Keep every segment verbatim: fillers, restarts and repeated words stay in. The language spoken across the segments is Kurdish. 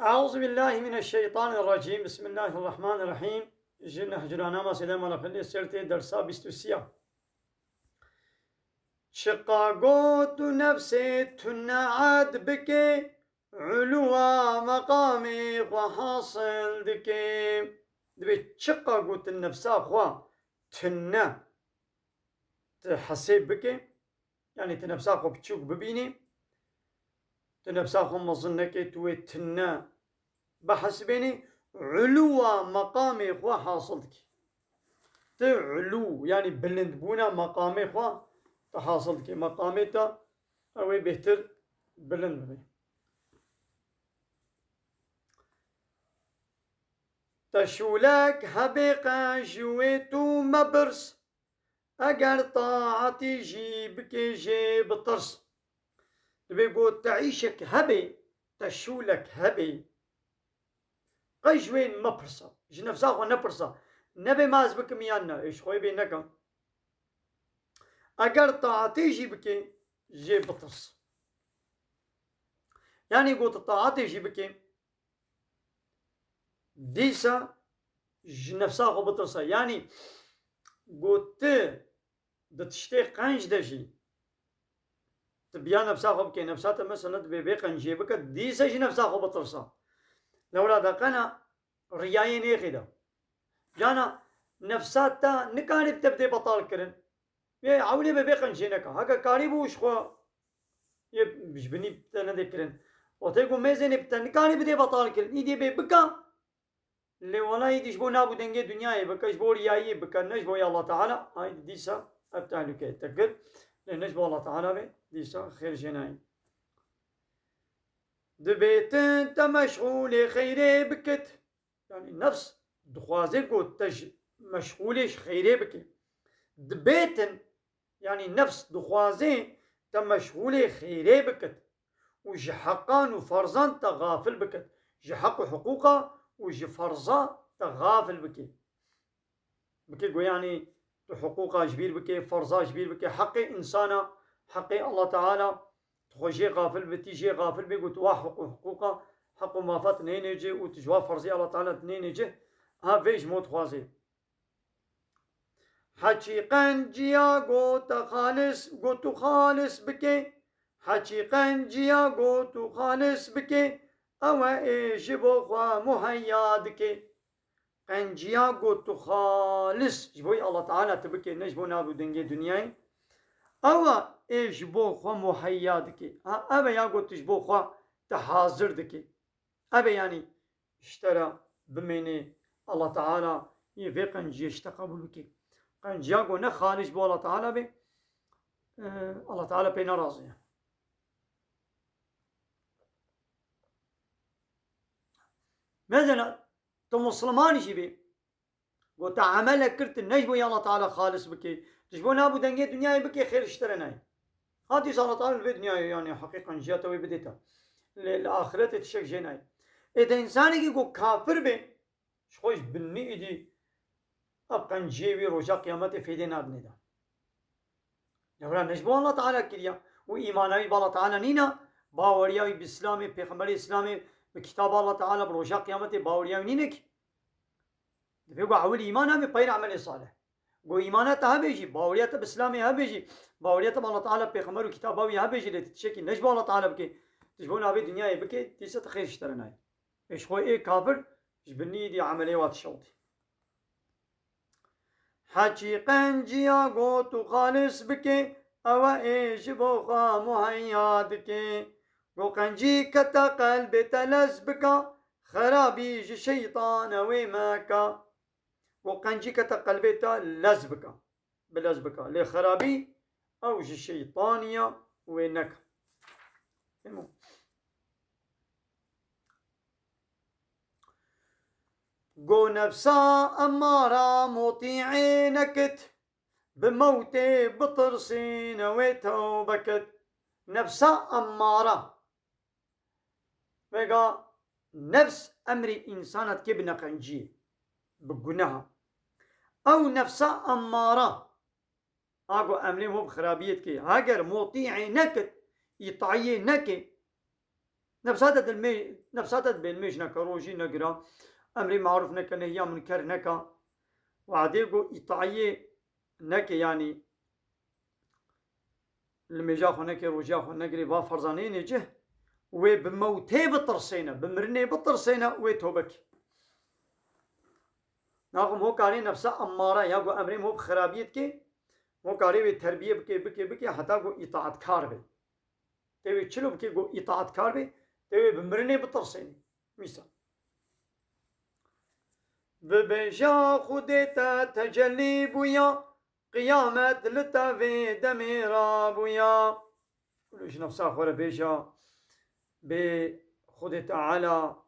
Eûzubillahimineşşeytanirracîm. Bismillahirrahmanirrahîm. Ji Nehcul Enama Seydê Mala Xelîlê Sêrtê dersa bîst û sê. Çiqa got tu nefsê tune ed bike, uluwa meqamê xwe hasil dike. Dibê çiqa got tu nefsa xwe tune, tu hesêb bike, yanî tu nefsa xwe biçûk bibînî, tu nefsa xwe mezin neke, tu wê tune bihesibênî, uluwa meqamê xwe hasil dikî. Tu ulû, yanî bilindbûna meqamê xwe tu hasil dikî. Meqamê te ew ê bêhtir bilind bibe. Te şûlek hebê qe ji wê tu mebirs. Eger taetî jî bikê jê bitirs. Dibê got te îşek hebê, te şûlek hebê. Qey ji wê mepirsa, ji nefsa xwe nepirsa. Nebê ma ez bikim yan ne, ê ji xwe bê nekim. Eger taetê jî bikê, jê bitirs. Yanî got taetê jî bikê, dîsa ji nefsa xwe bitirse. Yanî got tu di tiştê qenc de jî tu biya nefsa xwe bikê, nefsa te mesela dibê vê qenciyê bike, dîsa ji nefsa xwe bitirse. Lewra de qena riyayê nêxê de. Yana nefsa te nikarî bi te bidê betal kirin. Yê ewlê be vê qenciyê neke. Heke karîbû ji xwe yê ji binî bi te nedê kirin. Wextê ku mêzênê bi te nikarî bidê betal kirin. Îdî bê bika. Lê wela îdî ji bo nab û dengê dinyayê bike, ji bo riyayiyê bike, ne ji bo ya Allah Teala, ay dîsa ev tehlûkeyê te kir. Lê ne ji bo Allah Teala be, dîsa xêr jê nayê. Dibêtin te meşxûlê xeyrê bikit. Yanî nefs dixwaze ku te ji meşxûlê ji xeyrê bike. Dibêtin, yanî nefs dixwaze te meşxûlê xeyrê bikit û ji heqan û ferzan te xafil bikit. Ji heq û hiqûqa û ji ferza te xafil bike. Bike ku yanî tu hiqûqa ji bîr bike, ferza ji bîr bike, heqê însana, heqê Allah Teala, tu xwe jê xafil bî, tî jê xafil bî, got wa heq û hiqûqa, heq û mafat neyne cih û tu ji wa ferzê Allah Teala tu neyne cih, ha vê ji mo dixwaze. Heçî qenciya got te xalis, got tu xalis bike, heçî qenciya got tu xalis bike, ew e ê ji bo xwe muheyya dike. Qenciya got tu xalis ji bo Allah Teala tu bike, ne ji bo nav û dengê dinyayê. Ew e ê ji bo xwe muheyya dike. Ha, ev e ya got tu ji bo xwe te hazir dike. Ev e yanî ji te re bimêne Allah Teala yê vê qenciyê ji te qebûl bike. Qenciya got ne xalis ji bo Allah Teala be, e, Allah Teala pê nerazî ye. Mesela, tu Musliman jî bî, got te emelek kir, tu ne ji bo ya Allah Teala xalis bikê, tu ji bo nab û dengê dinyayê bikê, xêr ji te re nayê. Ha dîsa Allah Teala li vê dinyayê, yanî heqîqan jiya te wê bidê te. Lê li axiretê tiştek jê nayê. Ê de însanekî ku kafir bê, ji xwe ji binî îdî ev qenciyê wî roja qiyametê fêdê nadinê de. Lewra ne ji bo Allah Teala kiriya û îmana wî bi Allah Teala nîna, baweriya wî bi Îslamê, Pêxemberê Îslamê, bi kitaba Allah Teala, bi roja qiyametê baweriya wî nîne ki. Divê ku ewil îman hebe, peyr emelê salih. Ku îmana te hebe jî, baweriya te bi Îslamê hebe jî, baweriya te bi Allah Teala, Pêxember û kitaba wî hebe jî, lê tu tiştekî ne ji bo Allah Teala bike, tu ji bo navê dinyayê bike, dîsa tu xêr ji te re nayê. Ê ji xwe ê kafir ji binî dî emelê wa dişewitî. Heçî qenciya got tu xalis bike, ew e ê ji bo xwe muheyya dike. Got qencî kete qelbê te lez bika, xerabî ji şeytan ew ê meka. Got qencî kete qelbê te lez bika. Bilez bika. Lê xerabî ew ji şeytanî ya, wê neke. Fehmo? Go nefsa emmara motî'ê nekit, bi mewtê bitirsîne wê tewbe kit. Nefsa emmara. Vega nefs emrê însana dike bi neqenciyê, bi guneha. Ew nefsa emmara, a ku emrê wan bi xirabiyê dike, heger motî'ê nekit, îtaiyê neke, Nefsa te dilmê-, nefsa te dibê nimêj neke, rojî negira, emrê marûf neke, nehya munker neke. Wadê ku îtaiyê neke, yanî nimêja xwe neke, rojiya xwe negirê, va ferzanê nêcih, wê bi mewtê bitirsêne, bi mirinê bitirsêne, wê tobe ke. Naxim ho karê nefsa emmare ya ku emrê mo bi xirabiyê dike, ho karê wê terbiye bike, bike, bike, heta ku îtaatkar be. Tê wê çilo bike ku îtaatkar be, tê wê bi mirinê bitirsêne. Mîsal. Bibêja Xwedê te tecellî bûya, qiyamet li te vê demê rabûya. Wilo ji nefsa xwe re bêja, bê Xwedê Teala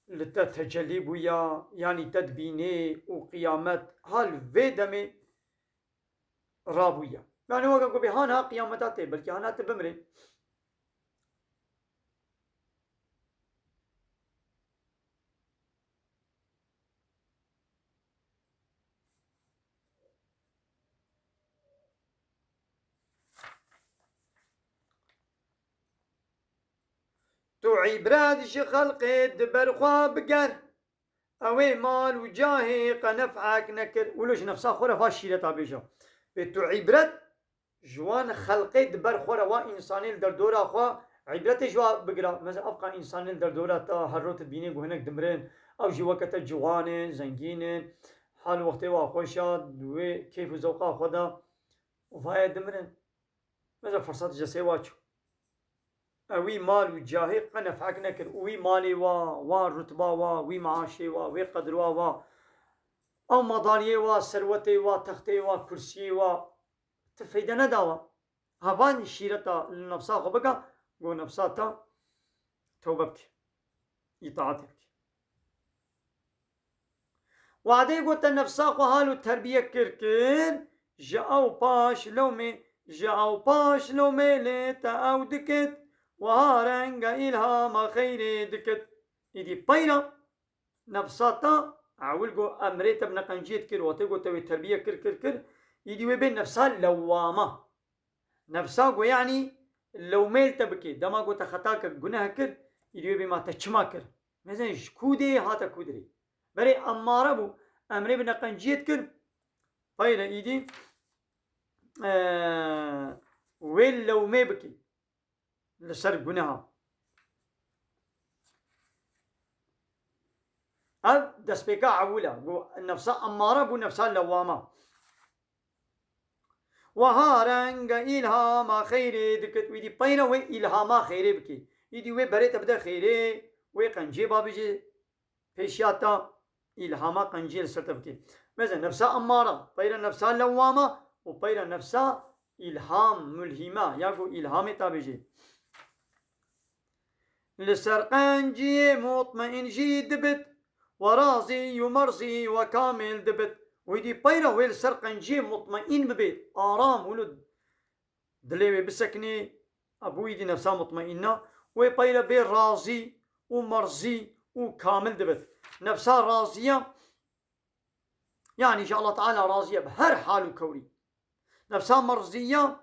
li te tecellî bûya, yanî te dibînê û qiyamet ha li vê demê rabûye. Yanî weke ku bê hana qiyameta tê, belkî hana tu bimirê. Tu îbret ji xelqê di ber xwe biger. Ew ê mal û cahê qe nef'ek nekir. Wilo ji nefsa xwe re va şîreta bêje. Bê tu îbret ji wan xelqê di ber xwe re, wa însanê li derdora xwe, îbretê ji wa bigira. Mesela ev qa însanê li derdora te her roj tu dibînê ku hinek dimirin. Ew jî weke te ciwan in, zengîn in. Hal wextê wa xweş a, di wê keyf û zewqa xwe de û vaye dimirin. Mesela firsat ji destê wa çû. Ew wî mal û cahê qe nef'ek nekir. Û wî malê wa, wa rutba wa, wî maaşê wa, wê qedr wa wa, ew madalyê wa, serwetê wa, textê wa, kursiyê wa, ti feyde neda wa. Hevan şîreta li nefsa xwe bika, go nefsa ta tewbe bike. Îtaatê bike. Wadê ku te nefsa xwe hal û terbiye kir, kir, ji ew paş lewmê, ji ew paş lewmê lê te ew dikit, wiha renge îlhama xeyrê dikit. Îdî peyra nefsa te, ewil ku emrê te bi neqenciyê dikir, watê ku te wê terbiye kir, kir, kir, îdî wê bê nefsa lewama. Nefsa ku yanî lewmê li te bike, dema ku te xeta kir, guneh kir, îdî wê bê ma te çima kir? Mezen ji kûdê hate kûdirê. Berê emmare bû, emrê bi neqenciyê dikir, peyre îdî, e, wê lewmê bike li ser guneha. Ev destpêka ewil e. Got, nefsa emmare bû, nefsa lewama. Wiha renge îlhama xeyrê dikit. Wî dî peyre wê îlhama xeyrê bike. Îdî wê berê te bide xeyrê, wê qencê babijê pêşiya te, îlhama qencê li ser te bike. Meze nefsa emmara, peyre nefsa lewama û peyre nefsa îlham, mulhîma, ya ku îlhamê te bêjê. Li ser qenciyê mutmeîn jî dibit, we razî û merzî we kamil dibit. Wî dî peyre wê li ser qenciyê mutmeîn bibe, aram, wilo dilê wê bisekinê, ebû wî dî nefsa mutmeîna, wê peyre bê razî û merzî û kamil dibit. Nefsa raziya, yanî ji Allah Teala razî ye bi her hal û kewrî. Nefsa merziya,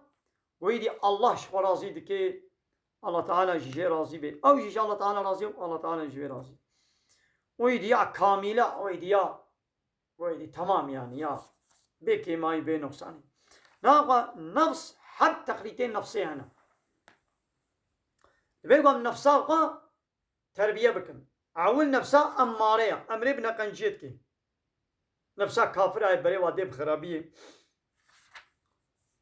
wê dî Allah ji xwe razî dike, Allah Teala jî jê razî be. Ew jî ji Allah Teala razî ye, Allah Teala jî wê razî. Wê dî ya kamîle, wê dî ya, wê dî temam yanî ya. Bê kêmayî, bê nuqsanî. Naxa nefs, heb teqlîtê nefsê hene. Divê ku em nefsa xwe terbiye bikin. Ewil nefsa emmare ye. Emrê bi neqenciyê dike. Nefsa kafira ye, berê wa dê bi xirabiyê.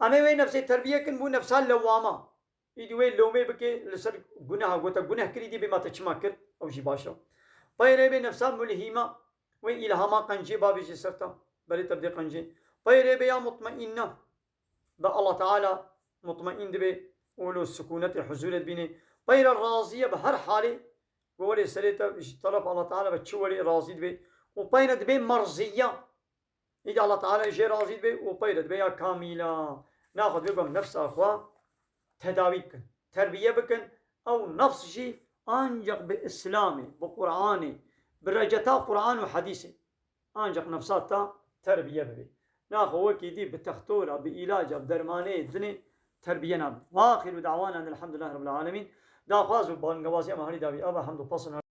Em ê wê nefsê terbiye kin, bû nefsa lewama. Îdî wê lewmê bike li ser guneha, gote guneh kirî, dî bê ma te çima kir? Ew jî baş e. Peyre bê nefsa mulhîma, wê îlhama qencê babê jî ser te. Berê te bidê qencê. Peyre bê ya mutmeîna. Bi Allah Teala mutmeîn dibe û li sikûnetê huzûrê dibîne. Peyre razî ye bi her halê, ku welê serê te ji teref Allah Teala ve çi welê razî dibe. Û peyre dibe merziya. Îdî Allah Teala jê razî dibe û peyre dibe ya kamîla. Naxwe dibe ku em nefsa xwe tedawî bikin, terbiye bikin. Ew nefs jî ancak bi Îslamê, bi Qur'anê, bi receta Qur'an û hedîsê. Ancak nefsa te terbiye bibe. Naxwe wekî dî bi textora, bi îlaca, bi dermanê dinê terbiye nabe. Ve axiru da'wana elhamdülillahi rabbil alemin. Daxwaz û bangewaziya me herî dawî ava hemd û pasin